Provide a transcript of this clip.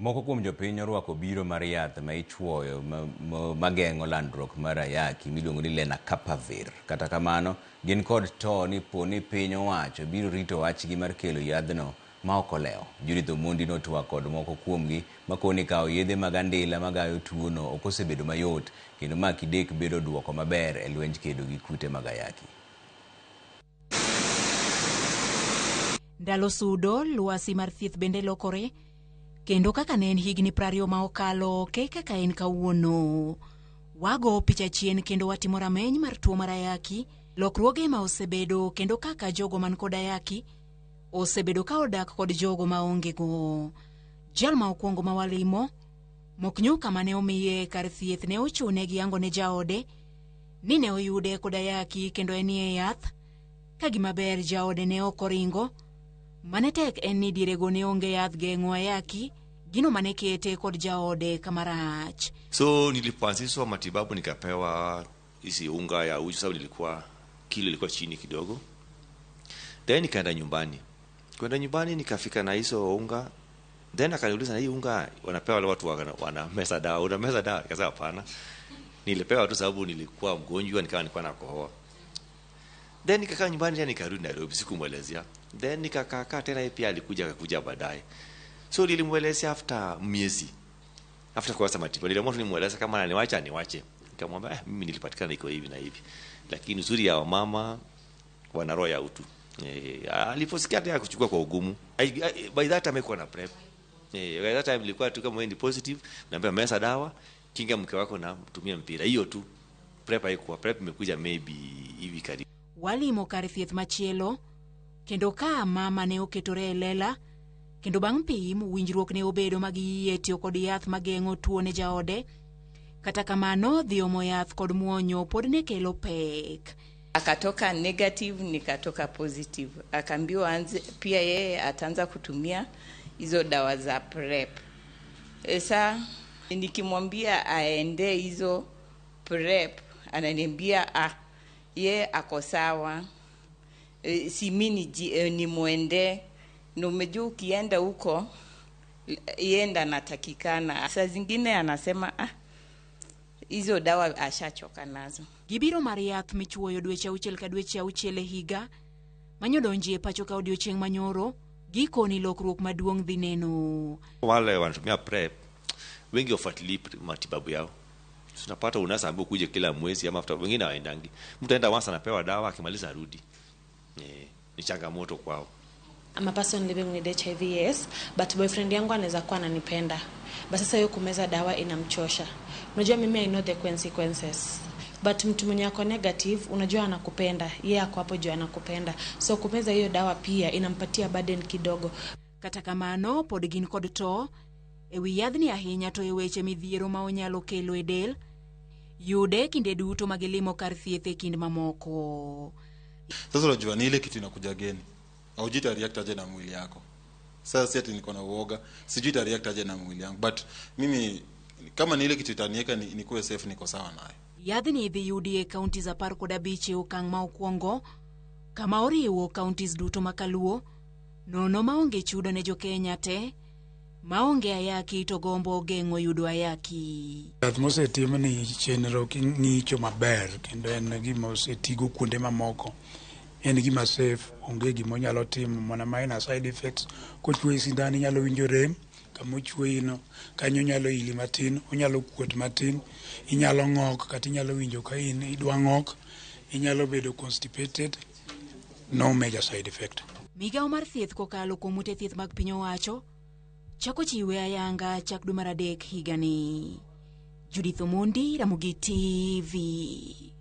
Moko kuom jopiny orwako biro mar yath ma ichuoyo mageng'o landruok mar ayaki miluongo ni Lenacapavir. Kata kamano, gin kod to ni po ni piny owacho biro rito wachgi mar kelo yadhno ma ok olewo. Judith Omondi notwak kod moko kuomgi makoni kawo yedhe mag andila magayo tuono ok osebedo mayot kendo ma kidek bedo duoko maber e lwenj kedo gi kute mag ayaki. Ndalo sudo, lwasi mar thieth bende lokore, kendo kaka ne en higni 20 ma okalo ok e kaka en kawuono. Wago picha chien kendo watimo rameny mar tuo mar ayaki, lokruoge ma osebedo kendo kaka jogo man kod ayaki osebedo ka odak kod jogo ma onge go. Jal ma okwongo ma walimo, mok nyuka mane omiye kar thieth ne ochune gi yango ne jaode ni ne oyude kod ayaki kendo enie yath. Ka gima ber jaode ne ok oringo, mane tek en ni dierego ne onge yath geng'o ayaki, gino mane kete kod jaode kamarach. So nilipoanzishwa matibabu nikapewa hizi unga ya uji, sababu nilikuwa kilo ilikuwa chini kidogo. Then nikaenda nyumbani. Kwenda nyumbani nikafika na hizo unga. Then akaniuliza, na hii unga wanapewa wale watu wana meza dawa, una meza dawa? Nikasema hapana. Nilipewa tu sababu nilikuwa mgonjwa, nikawa nilikuwa nakohoa. Then nikakaa nyumbani tena nikarudi Nairobi, sikumwelezea. Then nikakaa tena, yeye pia alikuja, akakuja baadaye. So nilimwelezea after miezi. After kuanza matibabu niliamua tu nimweleze kama ananiwacha aniwache. Nikamwambia mimi nilipatikana niko hivi na hivi. Lakini uzuri ya wamama wana roho ya utu. Aliposikia tena kuchukua kwa ugumu. By that time haikuwa na prep. By that time nilikuwa tu kama wewe ni positive, naambia meza dawa, kinga mke wako na tumia mpira. Hiyo tu. Prep haikuwa. Prep imekuja maybe hivi karibu. Walimo kar thieth machielo, kendo ka mama ne oketore e lela, kendo bang' pim winjruok ne obedo mag yie tiyo kod yath mageng'o tuo ne jaode. Kata kamano, dhi omo yath kod muonyo pod ne kelo pek. Akatoka negative, nikatoka positive. Akaambiwa anze, pia yeye ataanza kutumia hizo dawa za PrEP. Sasa nikimwambia aende hizo PrEP, ananiambia ye ako sawa. Si mimi ni muende. Na umejua ukienda huko yenda anatakikana. Saa zingine anasema hizo dawa ashachoka nazo. Gibiro mar yath michuoyo dweche auchiel ka dweche auchiel e higa manyodonji e pacho ka odiochieng' manyoro gikoni lokruok maduong' dhi neno. Wale wanatumia PrEP wengi wafuatilii matibabu yao. Tunapata unaambiwa ukuje kila mwezi ama after, wengine hawaendangi. Mtu aenda once anapewa dawa, akimaliza arudi. Ni changamoto kwao. I'm a person living with HIV, yes, but boyfriend yangu anaweza kuwa ananipenda. But sasa hiyo kumeza dawa inamchosha. Unajua mimi I know the consequences. But mtu mwenye ako negative, unajua anakupenda. Yeye ako hapo juu anakupenda. So kumeza hiyo dawa pia inampatia burden kidogo. Kata kamano pod gin kod to e wi yadhni ahinya to e weche midhiero ma onyalo kelo e del yude kinde duto ma gilimo kar thieth e kind mamoko. Sasa unajua ni ile kitu inakuja geni, haujui ita react aje na mwili yako. Sasa si ati niko na uoga, sijui ita react aje na mwili yangu, but mimi kama ni ile kitu itaniweka nikuwe safe, niko sawa nayo. Yadhni idhi yudi e counties 15 e okang' ma okwongo kama oriwo counties duto ma kaluo nono maonge chudo ne jokenya te maonge ayaki to gombo geng'o yudo ayaki. Yath mosetim ni chenro king'icho maber kendo en gima osetigo kuonde mamoko, en gima safe, onge gima onyalo timo mana minor side effects. Kochuoyi sindan inyalo winjo rem kama ochuoyi no kanyo, nyalo ili matin, onyalo kuot matin, inyalo ng'ok kata inyalo winjo ka in idwa ng'ok, inyalo bedo constipated. No major side effect. Migawo mar thieth kokalo kuom ute thieth mag piny owacho chako chiwe ayanga chak dwe mar adek higani. Judith Omondi, Ramogi TV.